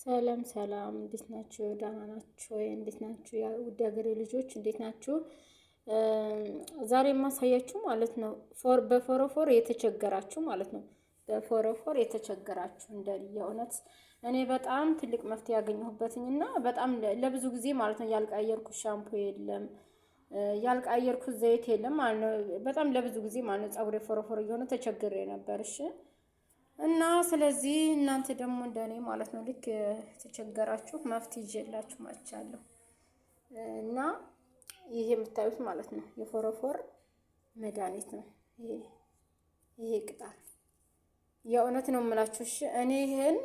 ሰላም ሰላም፣ እንዴት ናችሁ? ደህና ናችሁ ወይ? እንዴት ናችሁ? ውድ ሀገሬ ልጆች እንዴት ናችሁ? ዛሬ የማሳያችሁ ማለት ነው በፎረፎር የተቸገራችሁ ማለት ነው። በፎረፎር የተቸገራችሁ እንደ የእውነት እኔ በጣም ትልቅ መፍትሄ ያገኘሁበትኝ እና በጣም ለብዙ ጊዜ ማለት ነው ያልቀየርኩት ሻምፖ የለም፣ ያልቀየርኩት ዘይት የለም ማለት ነው። በጣም ለብዙ ጊዜ ማለት ነው ፀጉሬ ፎረፎር እየሆነ ተቸግሬ ነበር። እሺ እና ስለዚህ እናንተ ደግሞ እንደኔ ማለት ነው ልክ የተቸገራችሁ መፍትሄ ይዤላችሁ መጥቻለሁ። እና ይሄ የምታዩት ማለት ነው የፎረፎር መድኃኒት ነው። ይሄ ቅጠል የእውነት ነው የምላችሁ። እሺ እኔ ይሄን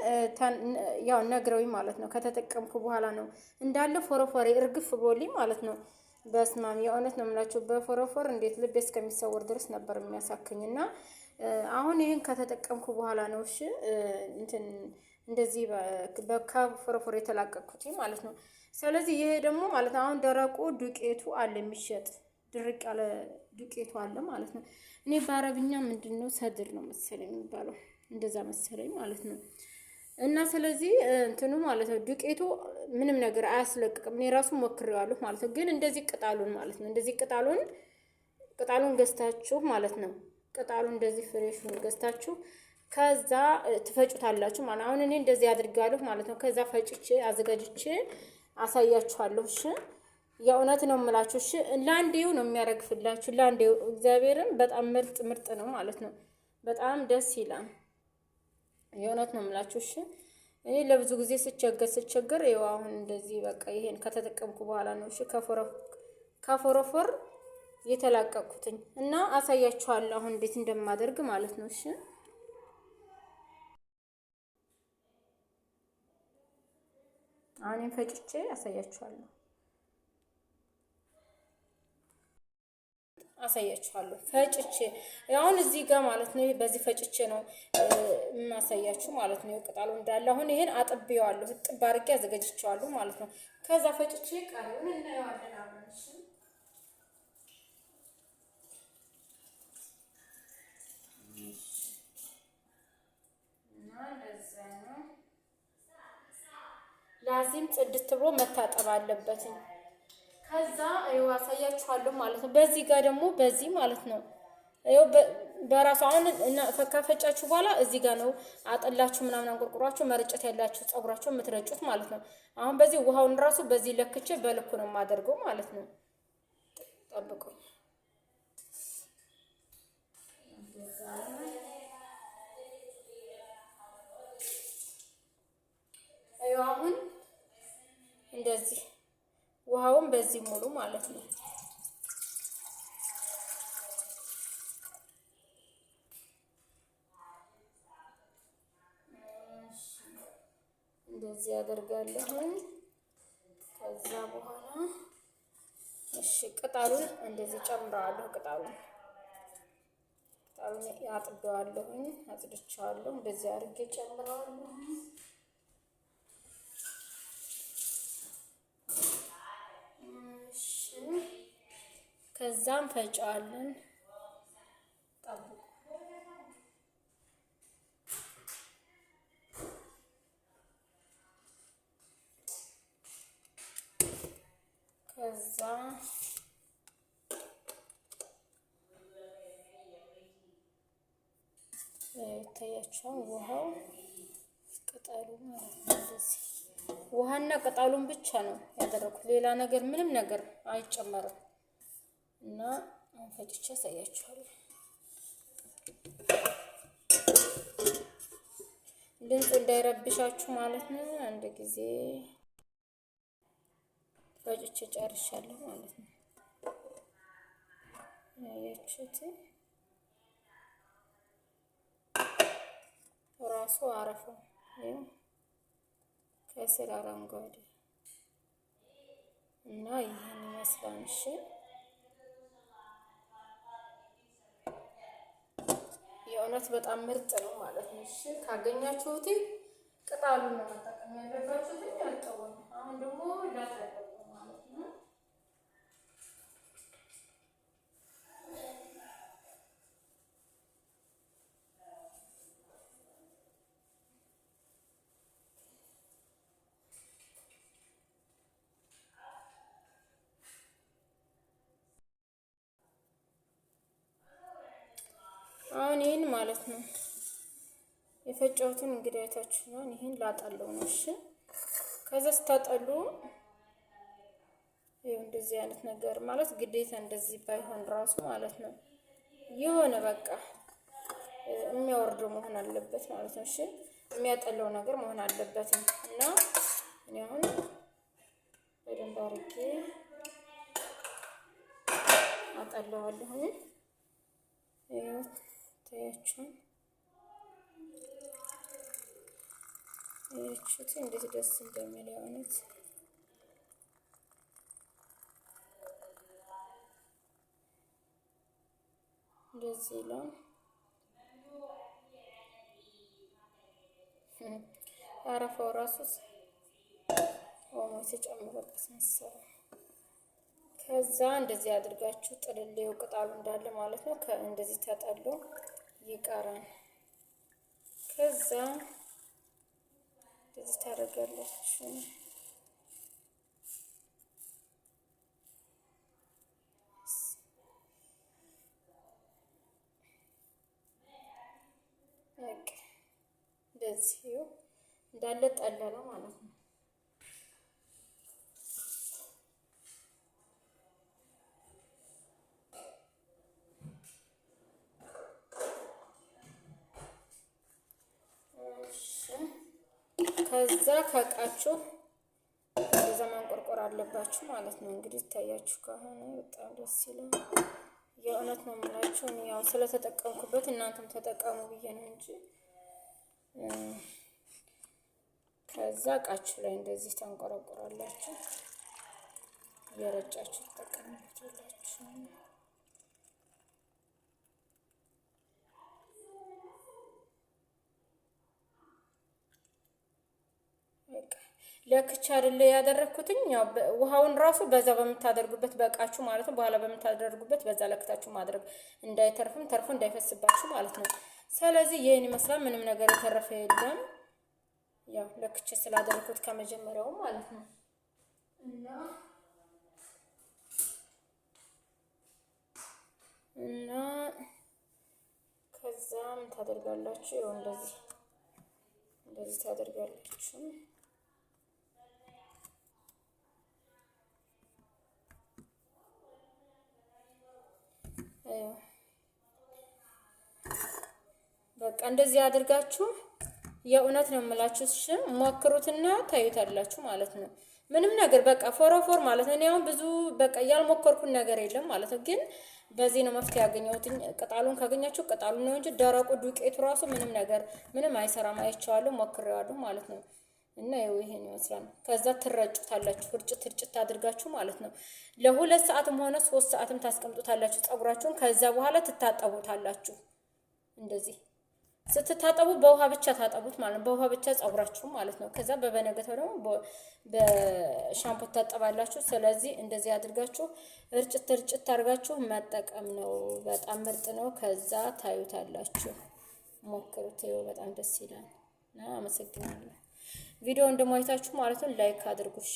ያው ነግረውኝ ማለት ነው ከተጠቀምኩ በኋላ ነው እንዳለ ፎረፎሬ እርግፍ ብሎልኝ ማለት ነው። በስማም የእውነት ነው የምላችሁ በፎረፎር እንዴት ልቤ እስከሚሰወር ድረስ ነበር የሚያሳክኝ እና አሁን ይህን ከተጠቀምኩ በኋላ ነው እሺ እንትን እንደዚህ ከፎረፎር የተላቀቅኩት ማለት ነው። ስለዚህ ይሄ ደግሞ ማለት ነው አሁን ደረቁ ዱቄቱ አለ የሚሸጥ ድርቅ ያለ ዱቄቱ አለ ማለት ነው። እኔ በአረብኛ ምንድን ነው ሰድር ነው መሰለኝ የሚባለው እንደዛ መሰለኝ ማለት ነው። እና ስለዚህ እንትኑ ማለት ነው ዱቄቱ ምንም ነገር አያስለቅቅም። እኔ ራሱ ሞክሬዋለሁ ማለት ነው። ግን እንደዚህ ቅጣሉን ማለት ነው እንደዚህ ቅጣሉን ገዝታችሁ ማለት ነው ቅጣሉ እንደዚህ fresh ኡን ገዝታችሁ ከዛ ትፈጩታላችሁ ማለት አሁን እኔ እንደዚህ አድርጋለሁ ማለት ነው። ከዛ ፈጭቼ አዘጋጅቼ አሳያችኋለሁ። እሺ የእውነት ነው የምላችሁ። እሺ ለአንዴው ነው የሚያረግፍላችሁ፣ ለአንዴው እግዚአብሔርን በጣም ምርጥ ምርጥ ነው ማለት ነው። በጣም ደስ ይላል። የእውነት ነው የምላችሁ። እሺ እኔ ለብዙ ጊዜ ስቸገር ስቸገር ይኸው አሁን እንደዚህ በቃ ይሄን ከተጠቀምኩ በኋላ ነው እሺ ከፎረፎር የተላቀቅኩትኝ እና አሳያችኋለሁ አሁን እንዴት እንደማደርግ ማለት ነው። እሺ አሁን ፈጭቼ አሳያችኋለሁ አሳያችኋለሁ ፈጭቼ አሁን እዚህ ጋር ማለት ነው። በዚህ ፈጭቼ ነው የማሳያችሁ ማለት ነው። ቅጠሉ እንዳለ አሁን ይሄን አጥቤዋለሁ፣ እጥብ አድርጌ አዘጋጅቼዋለሁ ማለት ነው። ከዛ ፈጭቼ ቀሪውን እናየዋለን አብረን። እሺ ላዚም ጽድት ብሎ መታጠብ አለበት። ከዛ ይኸው አሳያችኋለሁ ማለት ነው። በዚህ ጋር ደግሞ በዚህ ማለት ነው ይኸው በራሱ አሁን ከፈጫችሁ በኋላ እዚህ ጋር ነው አጠላችሁ ምናምን አንቆርቁሯችሁ መርጨት ያላችሁ ፀጉራችሁ የምትረጩት ማለት ነው። አሁን በዚህ ውሃውን ራሱ በዚህ ለክቼ በልኩ ነው የማደርገው ማለት ነው። ጠብቁኝ። ይኸው አሁን እንደዚህ ውሃውን በዚህ ሙሉ ማለት ነው። እንደዚህ አደርጋለሁ። ከዛ በኋላ እሺ ቅጠሉን እንደዚህ ጨምረዋለሁ። ቅጠሉን አጥቤዋለሁኝ፣ አጽድቼዋለሁ። እንደዚህ አድርጌ ጨምረዋለሁ። ከዛም ፈጫዋለን። ጠብቁ። ከዛ ይታያቸዋል ውሃው ቅጠሉ ማለት ነው። እንደዚህ ውሃና ቅጠሉን ብቻ ነው ያደረኩት። ሌላ ነገር ምንም ነገር አይጨመርም። እና ፈጭቼ አሳያችኋለሁ። ድምፁ እንዳይረብሻችሁ ማለት ነው። አንድ ጊዜ ፈጭቼ ጨርሻለሁ ማለት ነው። ያያችሁት ራሱ አረፈው ከስር አረንጓዴ እና ይህን ይመስላል። እሺ የእውነት በጣም ምርጥ ነው ማለት ነው። እሺ ካገኛችሁት ቅጠሉን ነው መጠቀም ያለባችሁት። እርጥቡን አሁን ደግሞ ላሳያችሁ ማለት ነው። ይህን ማለት ነው የፈጨሁትን እንግዲህ አይታችሁ ነው። ይህን ላጠለው ነው። እሺ ከዛ ስታጠሉ ይኸው እንደዚህ አይነት ነገር ማለት ግዴታ እንደዚህ ባይሆን ራሱ ማለት ነው የሆነ በቃ የሚያወርደው መሆን አለበት ማለት ነው። እሺ የሚያጠለው ነገር መሆን አለበት እና እኔ አሁን በደንብ አድርጌ አጠለዋለሁኝ። ይኸው ታያችሁን ይችት እንዴት ደስ እንደሚል የእውነት እንደዚህ ይላል። አረፋው ራሱ ኦሞ የተጨመረበት መሰለኝ። ከዛ እንደዚህ አድርጋችሁ ጥልሌው ቅጣሉ እንዳለ ማለት ነው። እንደዚህ ተጠሎ ይቀራል። ከዛ እንደዚህ ታደርጋላችሁ። በቃ እንደዚህ እንዳለ ጠለለ ማለት ነው። ከዛ ከእቃችሁ እንደዛ ማንቆርቆር አለባችሁ ማለት ነው። እንግዲህ ይታያችሁ ከሆነ በጣም ደስ ይላል። የእውነት ነው የምላችሁ። እኔ ያው ስለተጠቀምኩበት እናንተም ተጠቀሙ ብዬ ነው እንጂ። ከዛ እቃችሁ ላይ እንደዚህ ታንቆረቆራላችሁ፣ እየረጫችሁ ትጠቀሙበታላችሁ። ለክቻ አይደለ ያደረግኩትኝ። ውሃውን ራሱ በዛ በምታደርጉበት በእቃችሁ ማለት ነው። በኋላ በምታደርጉበት በዛ ለክታችሁ ማድረግ እንዳይተርፍም ተርፎ እንዳይፈስባችሁ ማለት ነው። ስለዚህ ይህን ይመስላል። ምንም ነገር የተረፈ የለም። ያው ለክቼ ስላደረኩት ከመጀመሪያው ማለት ነው። እና እና ከዛም ታደርጋላችሁ ይኸው እንደዚህ እንደዚህ ታደርጋላችሁ። በቃ እንደዚህ አድርጋችሁ የእውነት ነው የምላችሁ። እሺ ሞክሩትና ታዩታላችሁ ማለት ነው። ምንም ነገር በቃ ፎረፎር ማለት ነው። እኔ አሁን ብዙ በቃ ያልሞከርኩት ነገር የለም ማለት ነው። ግን በዚህ ነው መፍትሄ ያገኘሁት። ቅጣሉን ካገኛችሁ ቅጣሉን ነው እንጂ ደረቁ ዱቄቱ ራሱ ምንም ነገር ምንም አይሰራም። አይቼዋለሁ፣ ሞክሬዋለሁ ማለት ነው። እና ይኸው ይሄን ይመስላል። ከዛ ትረጩታላችሁ፣ እርጭት እርጭት አድርጋችሁ ማለት ነው። ለ2 ሰዓትም ሆነ 3 ሰዓትም ታስቀምጡታላችሁ ፀጉራችሁን። ከዛ በኋላ ትታጠቡታላችሁ። እንደዚህ ስትታጠቡ በውሃ ብቻ ታጠቡት ማለት ነው። በውሃ ብቻ ፀጉራችሁ ማለት ነው። ከዛ በበነገተው ደግሞ በሻምፖ ታጠባላችሁ። ስለዚህ እንደዚህ አድርጋችሁ እርጭት እርጭት አድርጋችሁ መጠቀም ነው። በጣም ምርጥ ነው። ከዛ ታዩታላችሁ። ሞክሩት። ይኸው በጣም ደስ ይላል እና አመሰግናለሁ። ቪዲዮውን ደግሞ አይታችሁ ማለት ነው like አድርጉ እሺ።